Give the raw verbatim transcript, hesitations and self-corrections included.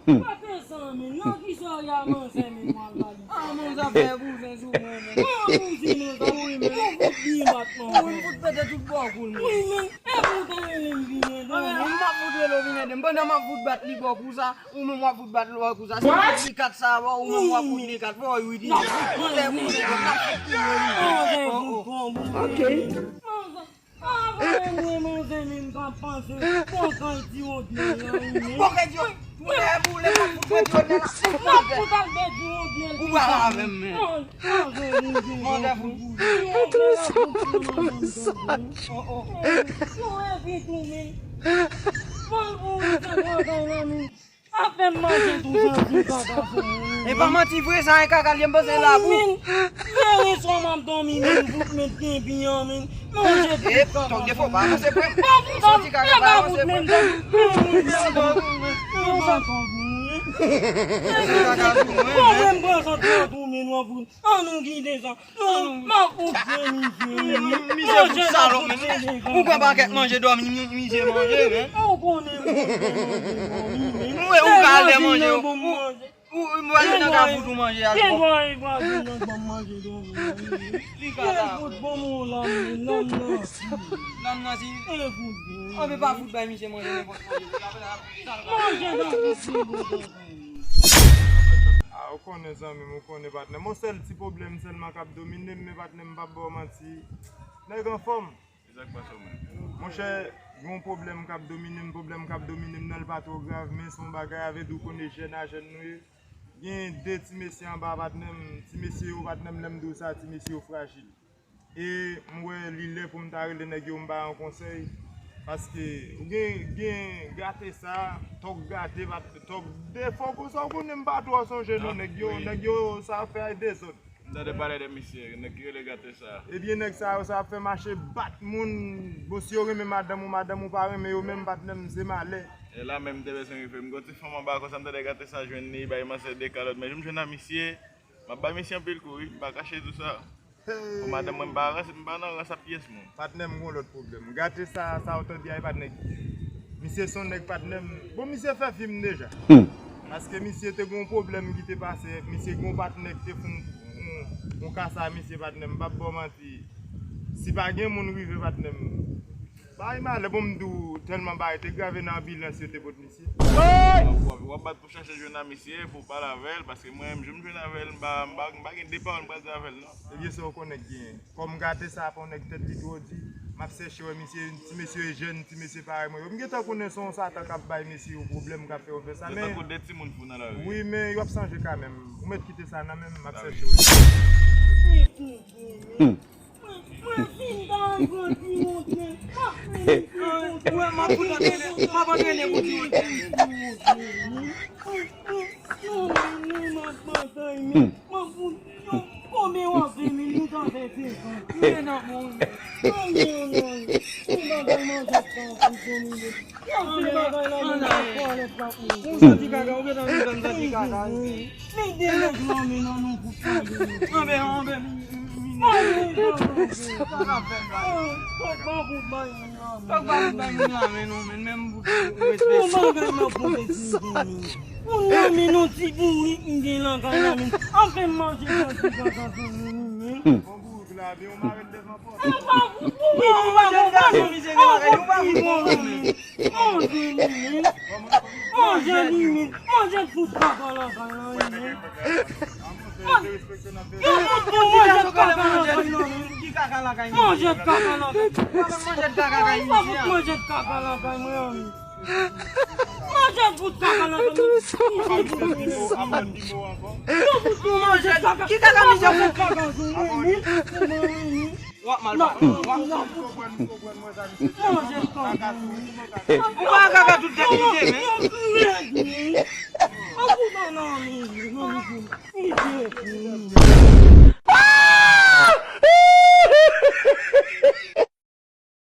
Hmm. Pa fè sa, men. Nan ki sa w ya manzè, men, mwen al ba li? Ah, manzè fè bouzen sou mwen, men. Ah, bouzen, manzè. Wi, men. Ou fout byen bat, manzè. Wi, m fout pete tout bò kou l, men. Wi, men. E pou w ta rele m vin ede w, men. M ap fout rele w vin ede m. Pandan m ap fout bat li bò kou sa, ou menm w ap fout bat li bò kou sa. Si m fout li kat sa, bon, ou menm w ap fout li kat. Fò wi, di. Manzè, bouzen, m ap fout li, wi. Manzè, fout bon, bouzen. Ok. Manzè. Avan mwen manzè menm ka panse, bon kay ti wòdnèl la wi men. Bon kay ti wòdnèl, mwen boule, mwen fout mwen ti wòdnèl la. Mwen fout al bè ti wòdnèl. Ou pral avè m men. Manzè, manzè, manzè. Manzè fout boule. Ti wòdnèl la fout pran nan menm tankou. Oh, oh. Yo epi tou men. Mwen boule sa bagay la men. Afè m manje tou santi kaka sou mwen. E pa manti vre sa, en kaka li, m panse labou. Wi, men. Yè swa m ap dòmi, men, m fout met kenpi an, men. Manje tou kaka sou mwen. E, tòg defo, pa avanse pran. Santi kaka, pa avanse pran. Kaka sou mwen, men. Mwen, m pran santi an tou, men, w ap fout. An nou kite sa. Non, m ap fout fè misye, wi. Misye fout salòp, men. Ou pran pakèt manje dòmi, mi-, misye manje, men. Ou konnen m fout fè manje dòmi, men. Ou, ou ka al fè manje, ou, ou, ou vwazen nan ka fout ou manje a. Gen dwa e vwazen nan ban m manje dòmi, wi. Li ka la. Fout ban m yon lam, wi, lam nan si. Lam nan si. E fout bon. Ann pa fout bay misye manje nenpòt manje. Manje nan fout li bon. Ah, ou konnen zanmi m, ou konnen patnè m. Yon sèl ti pwoblèm sèlman k ap domine m, men patnè m, m p ap ba w manti. Nèg anfòm. E sa k pase w menm? Monchè, gen yon pwoblèm k ap domine m, pwoblèm k ap domine m nan, l pa twò grav, men se yon bagay avè di w konnen jèn a jèn nou ye. Gen de ti mesye anba patnè m, ti mesye yo patnè m, lè m di w sa, ti mesye yo frajil. E m wè li lè pou m ta rele nèg yo m ba yon konsèy. Paske ou gen, gen gate sa, tòg gate, pa tòg defo konsa, ou konnen m pa twò sonje non nèg yo, nèg yo sa fè ay dezòd. M tande pale de misye, nèg ki rele gate sa. Ebyen nèg sa yo sa ap fè mache bat moun. Bon, si yo renmen madanm ou, madanm ou pa renmen yo menm patnè m, se malè. E la menm m te bezwen rive. M gen yon ti fanm anba konsa, m tande gate sa jwenn li, bay manzè de kalòt, men jou m jwenn a misye, m ap bay misye anpil kou wi, m pa kache di w sa. Pou madanm mwen, m pa rans, m pa nan rans ap pyès moun. Patnè m gon lòt pwoblèm. Gate sa, sa w tande a, e pa t nèg. Misye se yon nèg patnè m. Bon, misye fè fim deja. Hmm. Paske misye te gon pwoblèm ki te pase. Misye gon patnè ki te fè yon, yon, yon kasa misye patnè m. M p ap ba w manti. Si pa gen moun rive patnè m. Bay malè, bon, m di w, tèlman bagay te grave nan anbilans yo te pot misye. W ap, w ap, w ap bat pou chache jwenn a misye, pou w pale avè l, paske mwen menm, jou m jwenn avè l, m pa, m pa, m pa gen de pawòl m pral di avè l, non. Ebyen, sa w konnen k genyen. Kòm gate sa pa yon nèg tèt li twò di, m ap chèche wè misye, ti mesye jèn, ti mesye parèy mwen yo. M gentan konnen se yon satan k ap bay mesye yo pwoblèm, k ap fè yo fè sa, men. Yo tankou de timoun fou nan lari. Wi, men yo ap chanje kanmenm. Ou mèt kite sa nan men m, m ap chèche wè. Hmm. Mwen fin ta al pran ti wòdnèl. Ou wè m ap fout antrene, m ap antrene pou ti wòdnèl. Non, non, non, m ap batay, men m ap fout yo. Konbyen w ap fè, men nou ta fè senkant. Men nan moun. Ayi, ayi, ayi. Yon bagay manzè ta fout domine. Yon bagay la, men nan twalèt la pou. Ou santi kaka, ou gentan, gentan santi kaka. Men de nèg la, men nan nou pou tande. Anben, anben. Tòg pa fout bay moun la men. Tòg pa fout bay moun la men non, men menm pou respè. Yon bagay m ap konte sou zanmi. Moun nan men yon ti bourik m gen lakay la men. Anfen m manje santi kaka sou moun men. Bon bourik la, men yon marèt dèvan pòt. Ou pa fout bourik ou pa konprann. Ou pa fout bourik ou pa konprann. Manje li men. Manje li men. Manje fout kaka lakay la men. Yo fout pou manje kaka lakay la men. Manje kaka lakay. Manje kaka lakay. Yo fout manje kaka lakay mwen men. Manje fout kaka lakay. Yo fout pou manje kaka. Ki kaka misye fout kaka sou mwen men. W ap mal pale. W ap mal pale. Manje kaka. Ou pa kaka tout tèt misye men.